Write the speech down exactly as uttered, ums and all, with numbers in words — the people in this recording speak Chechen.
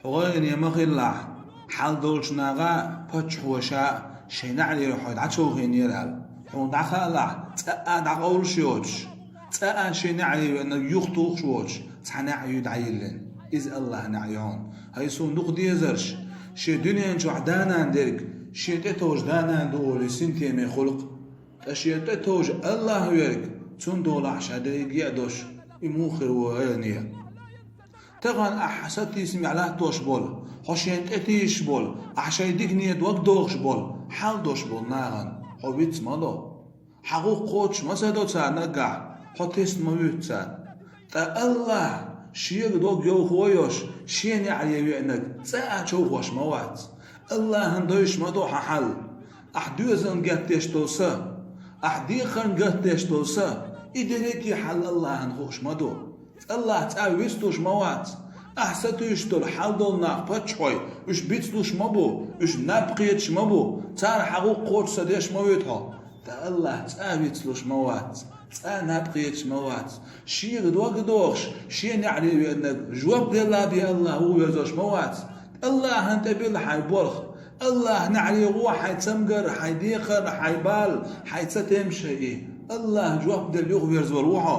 Хьо гӀайгӀане ма хилалахь, хьал долчу наха паччахьоша шайн неӀарера хьо дӀачовхийнера аьлла. Хьуна дӀахаалахь, цкъа а дӀакъовлуш йоцуш, цкъа а шен неӀаре веанарг юхатухуш воцуш, цхьа неӀ ю дӀайиллина. Иза АллахӀан неӀ ю хьуна. ХӀай суна дукха дезарш, шен дуьнен чохь да-нана дерг, шен тӀетовжа да-нана ду олий синтеме хуьлу-кх. Ткъа шен тӀетовжа АллахӀ верг, цунна долахь ша дерриге а долуш, и муха хир ву гӀайгӀане? Тахана ахь сатийсамехь латтош болу, хьо шена тӀетийсаш болу, ахь шайн дикане дог дохуш болу, хьал дош болу нахана хьо виц ма до. Хьан гӀуллакх кхочуш ма ца до цара наггахь, хьо тесна ма вуьту цара. Ткъа АллахӀ, шега дог йовхо а йолуш, шен неӀаре веанарг цкъа а човхош ма вац. АллахӀана девзаш ма ду хьан хьал. Ахь доьзална гатдеш долу са, ахь декхарна гатдеш долу са, и дерриге а хьал АллахӀана хууш ма ду. АллахӀ цкъа а вицлуш ма вац. Ахь сатуьйсуш долу хьал долу нах паччахьой, уьш бицлуш ма бу, уьш наб кхеташ ма бу, цара хьан гӀуллакх кхочуш ца деш ма вуьту хьо. Ткъа АллахӀ цкъа а вицлуш ма вац, цкъа а наб кхеташ ма вац. Шега дог а дохуш, шен неӀаре веанарг жоп делла бен АллахӀ вуха верзош ма вац. АллахӀана тӀе билла хьайн болх. АллахӀан неӀаре гӀо хьайн цамгар, хьайн декхар, хьайн бала, хьайн цатемаш а и. АллахӀ жоп делла юхаверзор ву хьо.